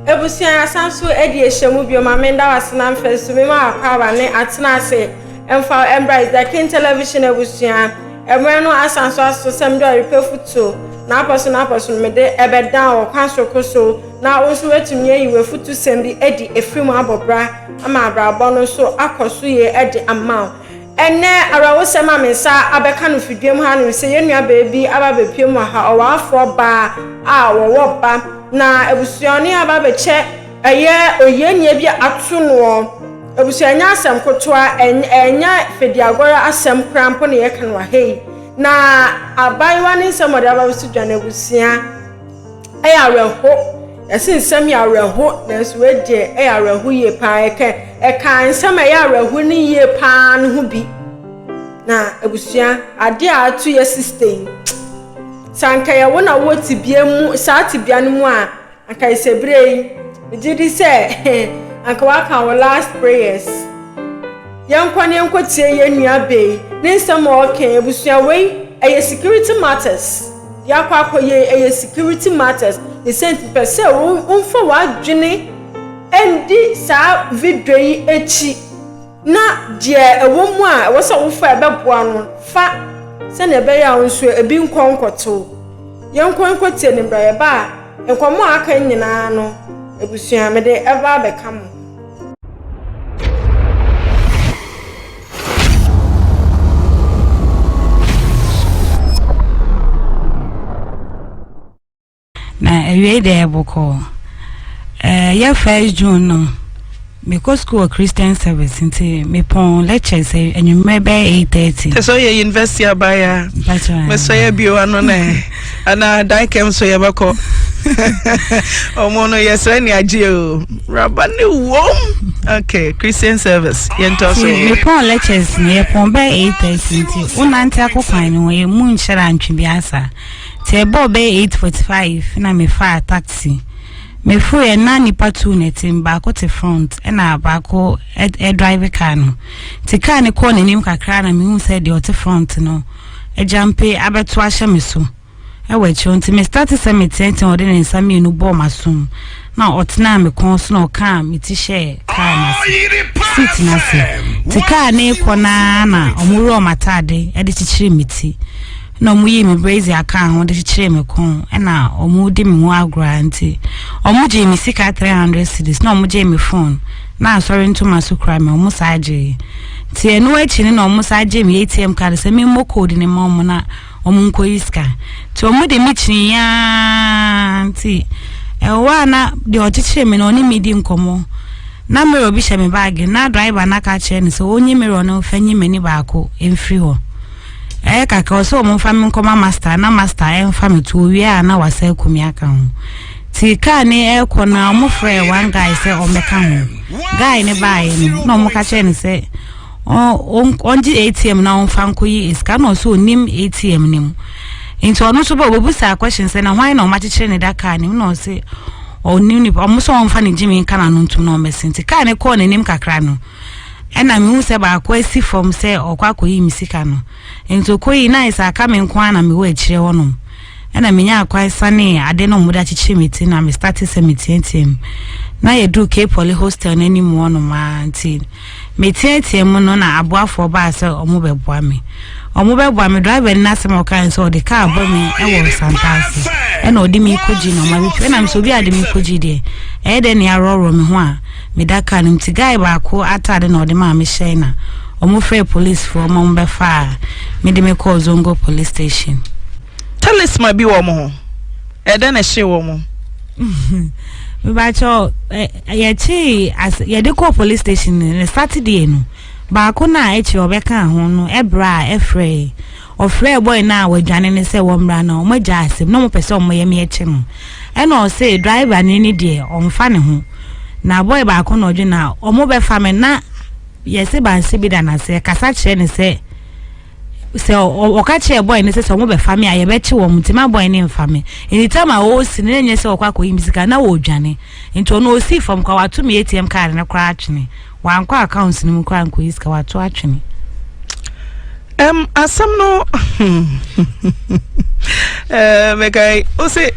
Ebusua yɛasan so adi ahyia mu bio ma menda wo ase na mfɛ so mema w'akwaaba ne atena ase mfa wo mbra is the king television abusua mmerɛ no asan so aso sɛ mede ɔyerepɛ futuo n'apɔ so n'apɔ so no mede ɛbɛdan wɔ kwan soroko so na wo nso woatumi ayi w'afutusɛm bi adi afiri mu abɔ bra ama abrabɔ no nso akɔ so yie de ama wo. Ɛnnɛ, awerɛhosɛm a me nsa abɛka no fidua mu ha ne sɛ yɛn nuabaa bi aba abɛpue mu wɔ ha, ɔwarefoɔ baa a wɔwɔ ba, na abusua ɔne aba abɛkyɛ ɛyɛ ohiani bi ato noɔ. Abusua ɛnyɛ asɛm kotoa, ɛnyɛ fediagorɔ asɛm koraa mpo na yɛka no wɔ ha yi. Na abaayewa ne nsɛm ɔde aba abɛto dwa no abusua. Ɛyɛ awerɛho. Yɛse nsɛm yɛ awerɛho, nanso wei deɛ ɛyɛ awerɛho yie paa. Ɛka ɛka nsɛm a ɛyɛ awerɛho no yie paa no ho bi. Na abusua, adeɛ a ato yɛ sista yi, sɛ anka yɛwo na wɔ tebea mu, saa tebea no mu a, anka ɛsɛ berɛ yi, megye di sɛ anka waka wo last prayers. Yɛnkɔ na yɛnkɔtie yɛn nua baa yi ne nsɛm a ɔreka yi. Abusua wei ɛyɛ security matters. Deɛ akɔ akɔyɛ yi ɛyɛ security matters. Ne sɛ nti pɛ sɛ womfa w'adwene ndi saa video yi akyi na deɛ ɛwɔ mu a ɛwɔ sɛ wofa ɛbɛboa no fa sɛnea ɛbɛyɛ a wo nso ebi nkɔ nkɔto. Yɛnkɔ nkɔtie ne mbra yɛba a nkɔmmɔ a aka nyinaa no abusua mede ɛba abɛka mo. Na awiei deɛ bɔkɔɔ. Ɛyɛ first June no, mekɔ school wɔ Christian service nti mepɔn lectures anwummerɛ bɛyɛ 8:30. Te sɛ ɔyɛ university abaya. Mesɔ yɛ bio ano na ana dan kɛm so yɛbɛkɔ. Ɔmo no yɛsrɛ ne agye o. Raba ne wom. Okay, Christian service. Yɛntɔ so. Mepɔn lectures no yɛpɔn bɛyɛ 8:30 nti wonante akɔ kwan no ho ɛmu nhyɛra ntwe bi asa. Nti ɛbɔɔ bɛyɛ 8:45 na mefaa taxi. Meforoeɛ na nnipa tuu na ɛte mu, baako te front ɛna baako ɛdrive car no. Nti car no kɔɔ n'anim kakra na mehu sɛ deɛ ɔte front no agyampe abɛto ahyɛ me so ɛwɔ akyire hɔ. Nti me starte sɛ meteatea ɔde ne nsa mmienu bɔɔ m'asom na ɔtenaa me kɔn so na ɔkaa me ti hyɛɛ car no ase, seat no ase. Nti car no rekɔ no ara na wɔworɔɔ m'ataade de kyekyeree me ti. na ɔmo yii me brazier kaa ho de kyekyeree me kɔn ɛna ɔmo di me ho agorɔ a nti ɔmo gyee me sika 300 cedis na ɔmo gyee me phone na asɔre ntoma so kura me ɔmo saa gyee nti ɛno akyi no na ɔmo saa gyee me ATM card sɛ me mmɔ code ne ma ɔmo na ɔmo nkɔ yi sika nti ɔmo de me kyini yaa nti ɛwɔ a na deɛ ɔkyekyere me no ɔne me di nkɔmɔ na mirror bi hyɛ me baage na driver no aka akyerɛ no sɛ ɔnyi mirror no mfa nyi m'ani baako mfiri hɔ. Ɛyɛ kakra ɔsɛ ɔmo mfa me nkɔma master na master ɛmfa me to owie a na wasa aku me aka ho. Nti car ne ɛkɔ no a ɔmo frɛɛ one guy sɛ ɔmmɛka ho. Guy ne baeɛ no na ɔmo ka kyerɛɛ no sɛ ɔngye ATM na ɔmfa nkɔyi sika na ɔsɛ ɔnim ATM no mu. Nti ɔno nso bɛ ɔbɛbusaa question sɛ na hwan na ɔmo akyekyere ne da car no mu na ɔse ɔnim nipa ɔmo sɛ ɔmfa ne gyimi nka n'ano ntom na ɔmmɛse. Nti car ne kɔɔ n'anim kakra no ɛna mehu sɛ baako asi fam sɛ ɔkɔ akɔyi me sika no nti ɔkɔyi na ayɛ sɛ aka me nko ara na mewɔ akyire hɔnom ɛna menya akwan sanee ade no ɔmode akyekyere me ti na me starte sɛ meteatea mu na yɛduru Cape Poly hostel no anim hɔnom a nti meteatea mu no na aboafoɔ baa sɛ ɔmo bɛboa me ɔmo bɛboa me driver no n'asɛm a ɔkae sɛ ɔde kaa bɔ me wɔ Santase ɛna ɔde me kɔgyi na ɔma bɛtwa ɛna mesɛ obi a de me kɔgyi deɛ ɛyɛ dɛ ne aworɔworɔ me ho a meda kaa no mu nti guy baako ataade na ɔde maa me hyɛn na ɔmo frɛɛ policefoɔ ma ɔmo bɛfaa me de me kɔɔ Zongo police station. Talisman bi wɔ ɔmo ho, ɛdɛn na ɛhyee wɔn? Mebakyɛw, yɛkyee as yɛde kɔɔ police station no ne Saturday no, baako no a akyire ɔbɛkaa ho no ɛbrɛ a ɛfrɛɛ Ɔfrɛɛ boy no a wadwane no sɛ wɔmmra na wɔagya asɛm na wɔpɛ sɛ wɔyɛ me akyi no. Ɛna ɔse driver no ni deɛ ɔmfa ne ho. Na boy baako na ɔdwe na wɔbɛfa me na yɛse banse bi da n'ase ɛkasa kyerɛ no sɛ sɛ ɔka kyerɛ boy no sɛ sɛ wɔbɛfa me a yɛbɛkye wɔn nti ma boy no mfa me. Nti tam a ɔresi no na ɛnyɛ sɛ ɔkɔ akɔyi me sika na ɔredwane. Nti ɔno ɔsii fam koraa wato me ATM card no koraa atwene. Wankɔ account no mu koraa ankɔyi sika wato atwene. Asɛm no mekae wo se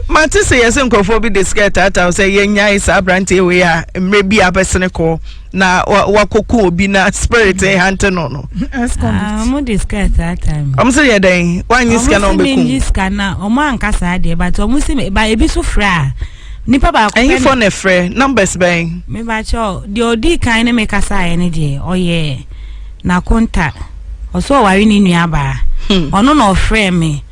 mate sɛ yɛsɛ nkurɔfoɔ bi de sika taataa sɛ yɛnyae saa aberanteɛ wei a mmerɛ bi abɛsene kɔ na wakɔku obi na spirit hante no no. Ah, ɔmo de sika taataa mi. Ɔmo sɛ yɛ dɛn? Wanyɛ sika na ɔmo bɛkum? Ɔmo sɛ menyi sika na ɔmo anka saa deɛ, but ɔmo sɛ ba ebi so frɛ a nipa baako pɛ. Ɛyifo na ɛfrɛ numbers bɛn? Mebakyɛw, deɛ ɔdi kan ne me kasaeɛ no deɛ, ɔyɛ n'akonta, ɔsɛ ɔware ne nua baa. Ɔno na ɔfrɛ me,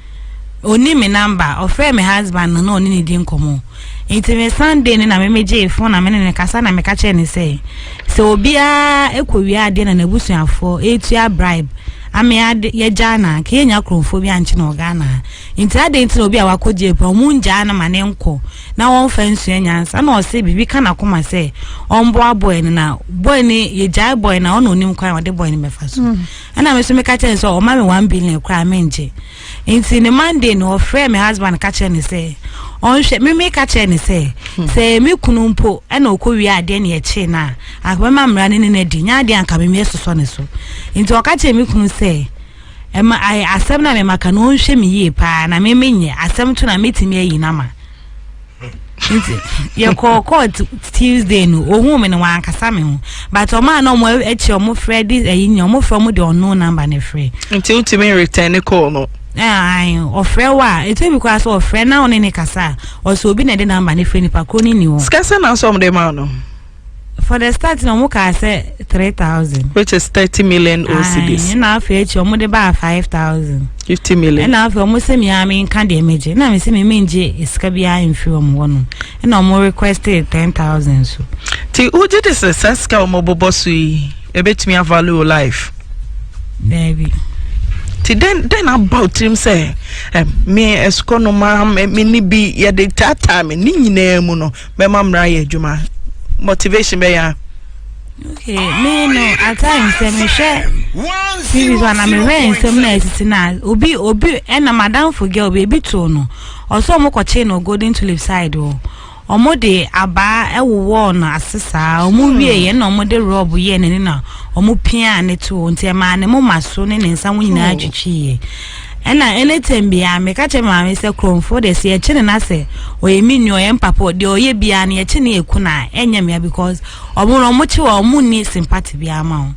ɔni me number, ɔfrɛ me husband no na ɔne ne di nkɔmmɔ. Nti me Sunday ne na me megye phone na me ne ne kasa na meka kyerɛ ne sɛ sɛ obiara ekɔ wie adeɛ na n'abusuafoɔ etua bribe ame ade yɛgyaa na nka yɛnya kuromfoɔ bi ankye na ɔghana. Nti ade nti na obi a wakɔ gye pa ɔmo ngyaa no ma ne nkɔ na wɔmfa nsua nyansa, na ɔse biribi ka n'akoma sɛ ɔmboa boy no, na boy no yɛgyae boy na ɔna onim kwan a ɔde boy no bɛfa so. Ɛna me so meka kyerɛ no sɛ ɔma me 1 billion koraa mengye. Nti ne Monday no ɔfrɛ me husband ka kyerɛ ne sɛ ɔnhwɛ me. Me ka kyerɛ ne sɛ sɛ me kunu mpo ɛna ɔkɔ wie adeɛ ne yɛkyee no a, anka bɛma mmara ne ne no adi nyɛ adeɛ anka meme sosɔ ne so. Nti ɔka kyerɛ me kunu sɛ ɛma ayɛ asɛm na mema ka no, ɔnhwɛ me yie paa na me menyɛ asɛm to na metumi ayi n'ama. Nti yɛkɔɔ court Tuesday no, ohun mi no wankasa me ho, but ɔmo a na ɔmo akyi ɔmo frɛ de ɛyi nya ɔmo frɛ, ɔmo de ɔno number ne frɛ. Nti wotumi return ne call no? Ɛɛ, ɔfrɛ wa etu bi koraa sɛ ɔfrɛ na ɔne ne kasa a, ɔsɛ obi na ɛde number ne frɛ, nipa koro ne ni hɔ. Sika sɛ na nso ɔmo de ma no? For the start na ɔmo kaa sɛ 3,000. Which is 30 million cedis. Ɛna afei akyi ɔmo de baa 5,000. 50 million. Ɛna afei ɔmo sɛ mi a mi nka deɛ megye, ɛna mi sɛ mi mi ngye sika biara mfiri ɔmo hɔ nom, ɛna ɔmo request 10,000 so. Nti wogye de sɛ saa sika a ɔmo bobɔ so yi ebetumi avalue your life? Daabi. Nti den aba wo tirim sɛ me ɛsukɔ no ma me ne bi yɛde taataa me ne nyinaa mu no mɛma mmara yɛ adwuma, motivation bɛyɛ a? Okay, me no at times sɛ mehwɛ TV so ana mehwɛ nsɛm na ɛsisi na obi ɛna madamfo girl bi ebi too no, ɔsɛ ɔmo kɔkye no Golden Tulip side hɔ, ɔmo de abaa ɛwowɔ no ase saa, ɔmo wie yɛ na ɔmo de rɔb yɛ n'ani na ɔmo pia ne to, nti ɛmaa ne moma so ne ne nsa ho nyinaa twitwi yɛ. Ɛna anytime biara meka kyerɛ maame sɛ kurɔmfoɔ de sɛ yɛkye ne na sɛ ɔyɛ me nua, ɔyɛ mpapa, deɛ ɔyɛ biara no yɛkye ne yɛku na ɛnyɛ mea, because ɔmo no ɔmo kye wɔ ɔmo nni sympathy biara ma wo,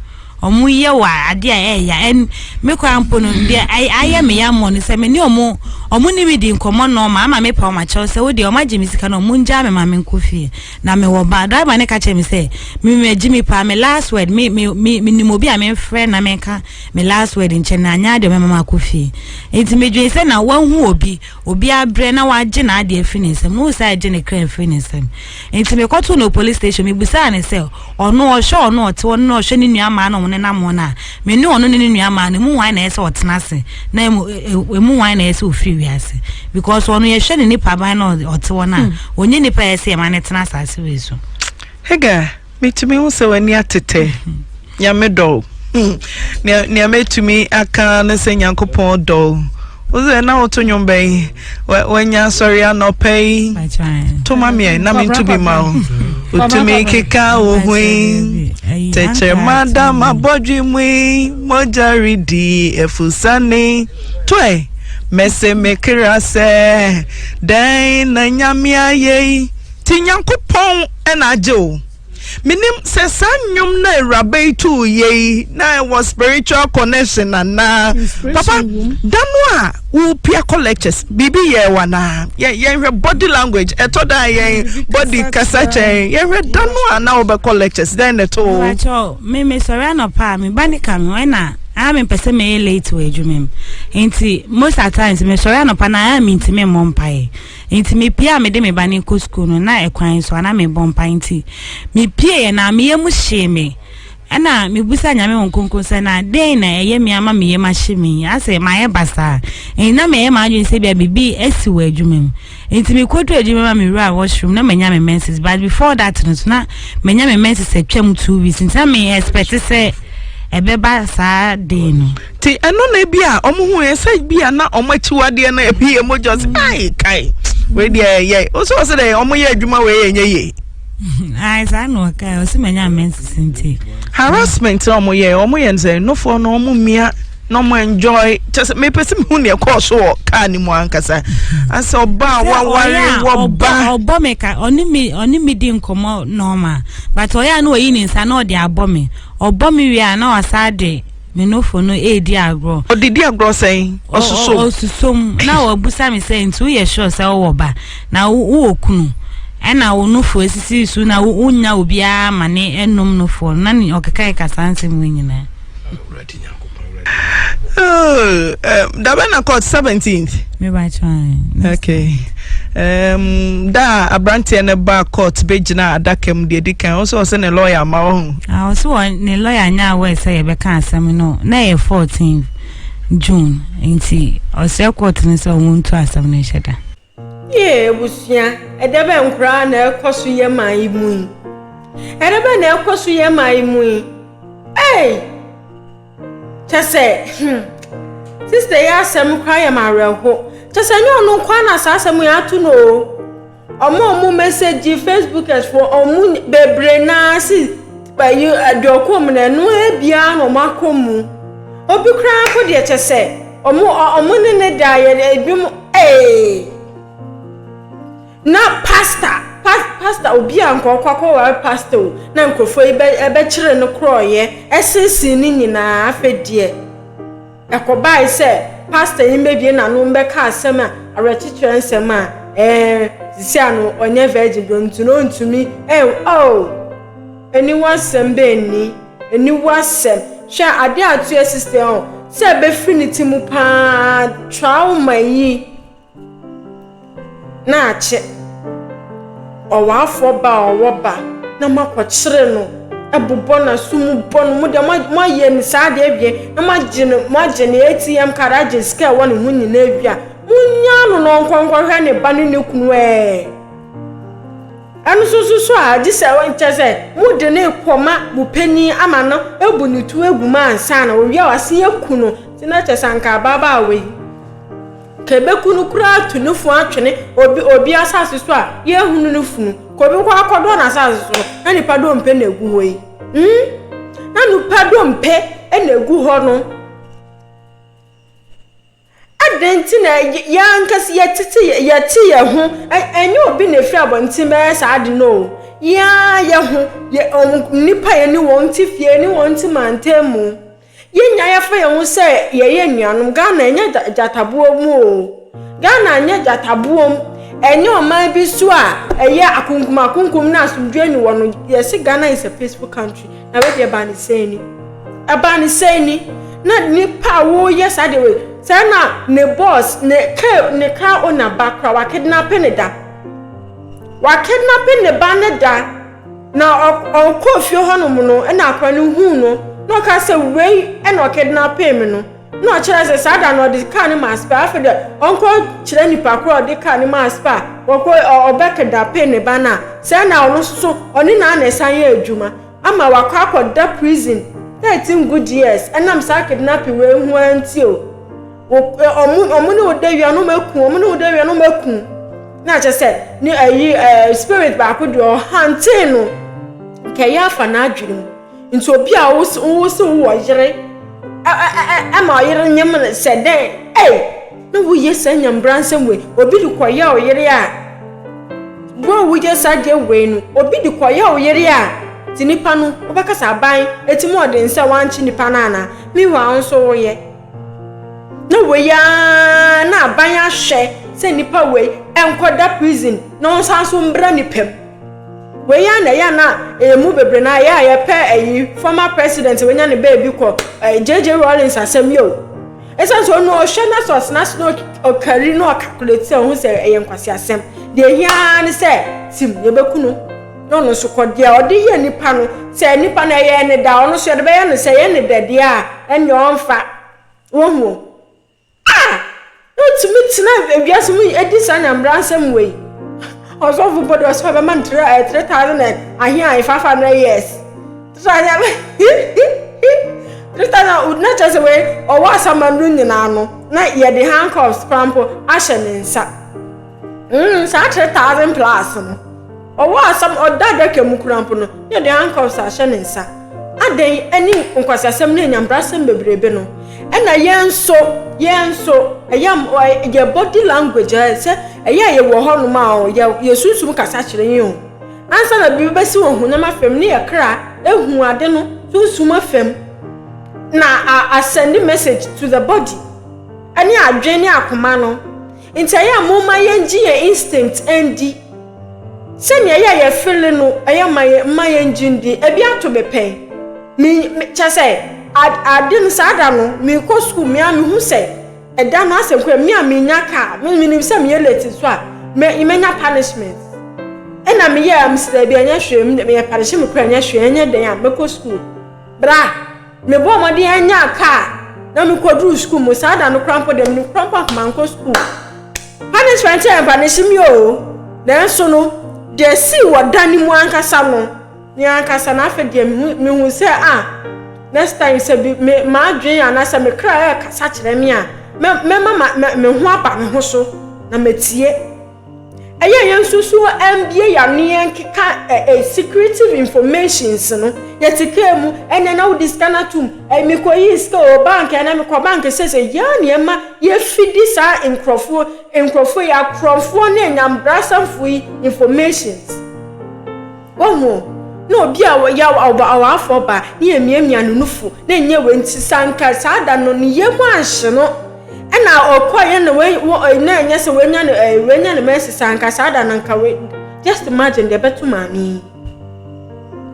ɔmo yɛ wɔ adeɛ a ɛyɛ ɛn. Me kora mpo no deɛ ayɛ me ya mmɔ no sɛ me ne ɔmo ne me di nkɔmmɔ nɔɔma ama me pa ɔmo akyɛw sɛ wo deɛ ɔmo agye me sika no, ɔmo ngyaa me ma me nkɔ fie na me wɔ ba. Driver ne ka kyerɛ me sɛ me me agye me paa, me last word, me nim obi a me mfrɛ na me nka me last word nkyɛn na anya adeɛ ɔmɛma ma akɔ fie. Nti me dwen sɛ na wahu obi abrɛ na wagye n'adeɛ afiri ne nsam na wosa agye ne kra afiri ne nsam. Nti mekɔtoo no police station, mebusaa ne sɛ ɔno ɔhwɛ ɔno ɔte hɔ no na ɔhwɛ ne nua maa na ɔmo nenam hɔ no a, me ne ɔno ne ne nua maa no emu hwan na ɛsɛ ɔtena ase na emu hwan na ɛsɛ ofiri wiase, because ɔno yɛhwɛ ne nipa ban na ɔte hɔ no a, onye nipa yɛ sɛ yɛma ne tena asase wei so. Hega, metumi hu sɛ w'ani atetɛ. Nyame dɔ. Nea mɛtumi aka ne sɛ Nyankopɔn dɔ wo. Sɛ na woto nnwom bɛn wanya asɔre anɔpɛ yi to ma meɛ na mento bi ma wo. Wotumi keka wo ho yi tɛkyerɛma da ma bɔdwe mu yi mogya redi afusane toɛ mɛsɛ mekra sɛ dɛn na Nyame ayɛ yi nti Nyankopɔn ɛna agye wo. Menim sɛ saa nnwom na awuraba yi too yɛ yi na ɛwɔ spiritual connection anaa. Papa, da no a wopia kɔ lectures, biribi yɛ wɔ anaa? Yɛnhwɛ body language, ɛtɔ da a yɛn body kasa kyɛn. Yɛhwɛ da no a na wobɛkɔ lectures, dɛn na ɛtoo? Mepakyɛw, me mesɔre anɔpa a, me ba ne ka me ho, ɛna a mempɛ sɛ mɛyɛ late wɔ adwuma mu, nti most at times mesɔre anɔpa na a mentumi mmɔ mpaeɛ. Nti mepie a mede me ba ne kɔ school no na ɛkwan so ana mebɔ mpaeɛ. Nti mepie yɛ na meyɛ mu hyee me, ɛna mebusa Nyame wɔ nkonko sɛ na dɛn na ɛyɛ me ama meyɛ ma hye me asɛ mayɛ basaa. Ɛnti na meyɛ m'adwene sɛ bia biribi asi wɔ adwuma mu. Nti mekɔduru adwuma mu a, mewura washroom na manya me menses, but before that no so na manya me menses atwam 2 weeks, nti na me expect sɛ ɛbɛba saa day no. Nti ɛno na ebi a ɔmo hu yɛ sɛ bi a na ɔmo akyiwadeɛ na ebi yɛ mogya sɛ ai kai wei deɛ yɛ wosɛ ɔsɛ dɛ ɔmo yɛ adwuma wei yɛ nyɛ yie. Ai, saa na ɔka, ɔsɛ manya menses nti. Harassment na ɔmo yɛ no sɛ nofoɔ no ɔmo mia. Na ɔmo enjoy kyɛ sɛ mepɛ sɛ mehu neɛ ɛkɔɔ so wɔ kaa no mu ankasa asɛ ɔba a waware wɔ ba. Ɔbɔ me ka ɔne me ɔne me di nkɔmɔ normal but ɔyɛ a na ɔyi ne nsa na ɔde abɔ me ɔbɔ me wie a na wasa de me nofo no edi agorɔ. Ɔde di agorɔ sɛn? Ɔsosom. Ɔsosom na ɔbusa me sɛ nti woyɛ sure sɛ wowɔ ba na wowɔ kunu ɛna wo nofo esisi so na wonya obiara ma ne ɛnom nofoɔ na ɔkeka saa nsɛm wei nyinaa. Oh, dabɛ na court 17th. Okay. Da a aberanteɛ no ba court bɛgyina adaka mu deɛ di kan wo sɛ ɔsɛ ne lawyer ma wo ho. Ah, ɔsɛ wɔ ne lawyer nyɛ aware sɛ yɛbɛka asɛm no na ɛyɛ 14 June nti ɔsrɛ court no sɛ ɔmo ntu asɛm no nhyɛ da. Yie abusua, ɛdɛ bɛn koraa na ɛkɔ so yɛ man yi mu yi? Ɛdɛ bɛn na ɛkɔ so yɛ man yi mu yi? Ei! Kyɛ sɛ, hmm, sista yi asɛm koraa yɛ me awerɛho. Kyɛ sɛ ɛnyɛ ɔno nko ara na saa asɛm yi ato no o. Ɔmo a ɔmo message Facebookers foɔ, ɔmo bebree naa si ayi deɛ ɔkɔ mu no ɛno ara biara na ɔmo akɔ mu. Obi koraa mpo deɛ kyɛ sɛ ɔmo ɔmo ne ne da yɛ ebinom ee. Na pastor pa pastor obi a nka ɔkɔ akɔware pastor o na nkurɔfoɔ yi bɛ ɛbɛkyere no korɔɔyɛ ɛsensene ne nyinaa afei deɛ ɛkɔbae sɛ pastor yi mbɛbie n'ano mbɛka asɛm a awerɛkyekyerɛ nsɛm a ɛɛ sisi ano ɔnyɛ virgin do nti no ɔntumi ɛn oh aniwa asɛm bɛn ni aniwa asɛm hwɛ adeɛ a ato yɛ sister ɔ sɛ ɛbɛfiri ne ti mu paa trauma yi na akyɛ ɔwaafoɔ ba a ɔwɔ ba na moakɔkyere no bobɔ n'aso mu bɔ no mo deɛ moayɛ no saa deɛ awie na moagye no moagye ne ATM card agye sika ɛwɔ ne ho nyinaa awie a monyaa no na ɔnkɔ nkɔhwɛ ne ba ne ne kunu ɛɛ ɛno nso so so a gye sɛ nkyɛ sɛ mode ne kɔma mo panin ama no ebu ne tu egu mu ansa na owie a wase aku no nti na kyɛ sɛ anka ababaawa yi Ka ebeku no koraa atu ne funu atwene obi obi asase so a yɛnhunu ne funu. Ka obi kɔ akɔdɔ n'asase so no, na nipa dompe na egu hɔ yi. Hmm? Na nipa dompe na egu hɔ no. Adɛn nti na yɛn ankasa yɛtete yɛte yɛn ho ɛnyɛ obi na efiri abɔnten bɛyɛ saa ade no o. Yɛn ara yɛn ho yɛ nnipa yɛne wɔn te fie yɛne wɔn te mantam mu. Yɛn nyinaa yɛfa yɛn ho sɛ yɛyɛ anuanom. Ghana ɛnyɛ gyataboɔ mu o. Ghana nyɛ gyataboɔ mu. Ɛnyɛ ɔman bi so a ɛyɛ akunkum akunkum na asomdwoe ni wɔ no. Yɛse Ghana is a peaceful country. Na wei deɛ ɛbaa ne sɛn ni? Ɛbaa ne sɛn ni? Na nipa a woyɛ saa deɛ wei, saa na ne boss, ne car, ne car owner ba koraa wakidnape ne da. Wakidnape ne ba ne da. Na ɔkɔɔ fie hɔnom no, ɛna akora no huu no, na ɔka sɛ wei ɛna ɔkidnapee me no. Na ɔkyerɛ sɛ saa da no ɔde kaa no maa spa, afei deɛ ɔnkɔ kyerɛ nipa korɔ a ɔde kaa no maa spa, wɔkɔ ɔbɛkidnapee ne ba no a, sɛ na ɔno nso so ɔne naa na ɛsan yɛ adwuma ama wakɔ akɔda prison 13 good years ɛnam saa kidnapping wei ho ara nti o. Ɔmo ɔmo ne wo da wia na ɔmo aku, ɔmo ne wo da wia na ɔmo aku. Na kyerɛ sɛ ne ayi ɛɛ spirit baako deɛ ɔhantee no nka ɛyɛ afa n'adwene mu. Nti obi a wo se wo se wowɔ yere ɛma ɔyere nyem no sɛ dɛn ei na woyɛ saa nyambra nsɛm wei obi de kɔyɛ ɔyere a wo a woyɛ saa deɛ wei no obi de kɔyɛ ɔyere a ti nipa no wobɛka sɛ aban eti mu ɔden sɛ wankye nipa no anaa meanwhile nso woyɛ. Na wei ara na aban ahwɛ sɛ nipa wei nkɔda prison na ɔnsan so mbra nipa mu. Wei ara na ɛyɛ na ɛmu bebree na ɛyɛ a yɛpɛ ɛyi former president wanya ne baabi kɔ ɛɛ JJ Rawlings asɛm yi o. Ɛsiane sɛ ɔno ɔhwɛ na sɛ ɔsena ase na ɔkari na ɔkakuleti a ɔho sɛ ɛyɛ nkwasi asɛm. Deɛ ehia ara ne sɛ tim yɛbɛku no na ɔno nso kɔ deɛ ɔde yɛ nipa no sɛ nipa no ɛyɛ ne da ɔno nso yɛde bɛyɛ no sɛ ɛyɛ ne dɛ deɛ a ɛnneɛ ɔmfa. Wohu o. Ah! Na otumi tena wiase mu edi saa nyambra nsɛm wei. Ɔsɔfo mpo de ɔsɛ ɔbɛma no 3000 and ahe ahe 500 years. 3000 na kyerɛ sɛ wei ɔwɔ asamando nyinaa no na yɛde handcuffs koraa mpo ahyɛ ne nsa. Saa 3000 plus no. Ɔwɔ asɛm, ɔda adaka mu koraa mpo no, na yɛde handcuffs ahyɛ ne nsa. Adɛn ne nkwaseasɛm ne anyambrasɛm bebrebe no? Ɛna yɛn nso, yɛn nso, ɛyɛ yɛ body language sɛ ɛyɛ a yɛwɔ hɔnom a yɛ sunsum kasa kyerɛ yɛn o. Ansa na biribi bɛsi wɔ honam afam ne yɛ kra ehu ade no sunsum afam na a send message to the body ɛne adwene ne akoma no. Nti ɛyɛ a momma yɛngye yɛn instinct ndi sɛnea ɛyɛ a yɛfele no, ɛyɛ ma yɛn mma yɛngye ndi. Ebi ato me pɛn mi kyɛ sɛ ade no saa da no mekɔ sukuu, mea mehu sɛ ɛda no asɛm kora me a menya kaa me menim sɛ meyɛ late so a menya punishment. Ɛna meyɛ a mesɛ bi ɛnyɛ hwee, meyɛ punish me kora ɛnyɛ hwee, ɛnyɛ den a mɛkɔ sukuu bra. Mebɔ ɔmɔden anya kaa na mekɔduru sukuu mu saa da no kora mpo deɛ, menim kora mpo akoma nkɔ sukuu. Punishment yɛ punish mi o, nanso no deɛ sii wɔ da ne mu ankasa no ne ankasa na afei deɛ mehu sɛ, ah, next time sɛ bi me maadwene anaasɛ me kra ɛyɛ kasa kyerɛ me a, mɛma ma me ho aba me ho so na metie. Ɛyɛ yɛn nso so mbie yano yɛn keka ɛ ɛ secretive informations no. Yɛte kaa mu ɛnɛ na wodi sika no atum ɛ, mekɔyi sika o bank, ɛnɛ mekɔ bank sɛ yɛn nneɛma yɛfidi saa nkurɔfoɔ yi, akorɔmfoɔ ne anyambrasamfoɔ yi informations. Wɔn na obi a wɔyɛ ɔwaafo ba ne yɛ miamia ne nufu na nyɛ wɔ nti sanka saa da no ne yam anhye no, ɛna ɔkɔɔyɛ na wɔ na ɛnyɛ sɛ wɔanya no wɔanya no mɛsi sanka saa da no nka wɔ. Just imagine deɛ ɛbɛto maame yi,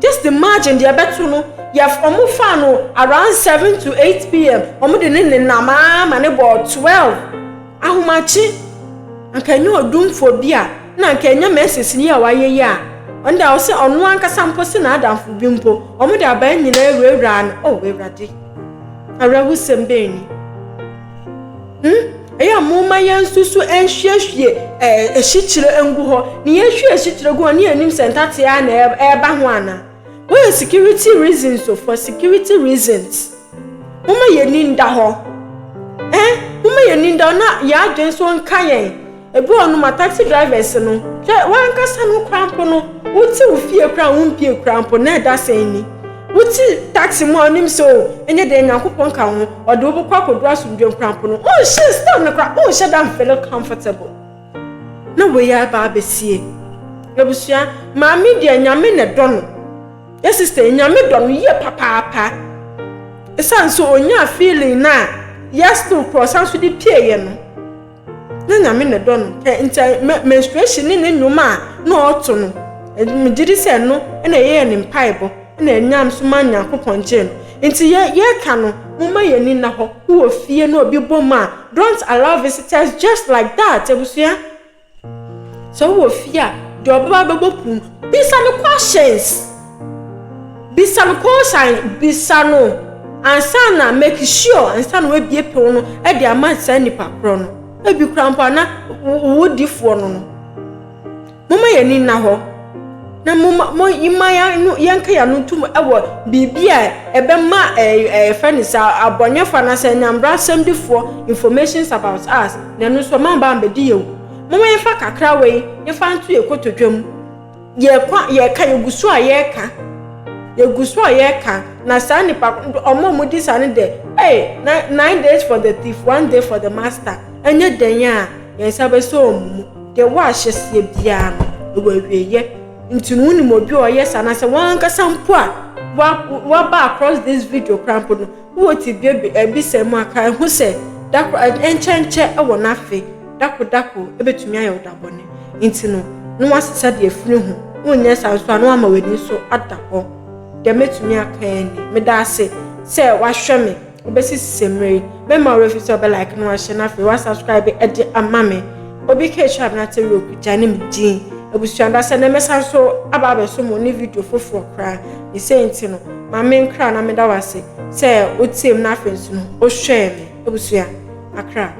just imagine deɛ ɛbɛto no. Yɛ ɔmo fa no around 7 to 8 p.m., ɔmo de ne nenam ama ne bɔ 12 ahomakye. Anka ɛnyɛ ɔdumfo bi a na anka ɛnyɛ mɛsisi yi a wayɛ yi a, ɔno deɛ ɔsɛ ɔno ankasa mpo sɛ n'adamfo bi mpo ɔmo de abaa nyinaa ewurawura no. Oh, Ewurade, awerɛhosɛm bɛn ni! Ɛyɛ a momma yɛn nso so nhwiehwie esikyire ngu hɔ na yɛhwie esikyire gu hɔ ne yɛnim sɛ ntatea na ɛreba ho ana. Wɔyɛ security reasons o, for security reasons. Momma yɛn ni nda hɔ, momma yɛn ni nda hɔ na yɛn adwene nso nka yɛn. Ebi wɔ nom a taxi drivers no hwɛ wankasa no kora mpo no, wote wo fie kora, wompie kora mpo na ɛda sɛn ni wote taxi mu a, onim sɛ o ɛnyɛ deɛ Nyankopɔn ka ho ɔde wo bɛkɔ akɔduru asomdwe nkora mpo no, wonhyɛ still no kora wonhyɛ da mfeel comfortable na wei aba abɛsie. Abusua, maame deɛ, Nyame na dɔ no. Yɛ sister, Nyame dɔ no yie papaapa, ɛsiane sɛ onya feeling na yɛ still korɔ ɔsan so de pie yɛ no na Nyame na dɔ no. Nti menstruation ne ne nnwom a na ɔto no, megye di sɛ no ɛna ɛyɛ ne mpaebɔ ɛna ɛnyam so ma Nyankopɔn gye no. Nti yɛ yɛka no, momma yɛn ani na hɔ. Wowɔ fie na obi bɔ mu a, don't allow visitors just like that. Abusua, sɛ wowɔ fie a, deɛ ɔbɛba bɛbɔ pum, bisa no questions, bisa no question, bisa no ansa na make sure ansa na wabie pew no ɛde ama saa nipa korɔ no. Ebi kora mpo ana wo difoɔ no. Momma yɛn ani nna hɔ na momma mo mma yɛnka yɛn ano ntom ɛwɔ biribi a ɛbɛma ɛɛ ɛfɛ ne sɛ abɔnyɛfo anaasɛ nyambrasɛmdifoɔ informations about us na ɛno nso ɔman ba mbɛdi yɛn. Momma yɛmfa kakra wei yɛmfa nto yɛ kotodwe mu. Yɛkɔ yɛka, yɛgu so a yɛreka, yɛgu so a yɛreka na saa nipa ɔmo a ɔmo di saa no de, ɛy 9 days for the thief, one day for the master. Ɛnyɛ dan a yɛn nsa bɛsɛ ɔmo mu deɛ wɔ ahyɛseɛ biara no ɛwɔ awieyɛ. Nti no wonim obi a ɔyɛ saa na sɛ wɔn ankasa mpo a waba across this video kora mpo no, wowɔ ti bie ebisa mu aka ɛho sɛ dako nkyɛnkyɛn ɛwɔ n'afe dako dako ebetumi ayɛ ɔdabɔne. Nti no na wasesa deɛ efiri ho wonyɛ saa nso a na wama w'ani nso ada hɔ. Deɛ mɛtumi aka yɛn ni, meda ase sɛ wahwɛ me wobɛsisi mmerɛ yi. Mɛma wo refi sɛ ɔbɛ like na wahyɛ na afei wasubscribe ɛde ama me. Obi ka ekyir Abenate wɔ okugya ne me din. Abusuada sɛ na mɛsa nso aba abɛso mo ne video foforɔ koraa ne sɛ. Nti no maame nkra na meda wase sɛ wotie mu na afei nso no wohwɛɛ me. Abusua, akra.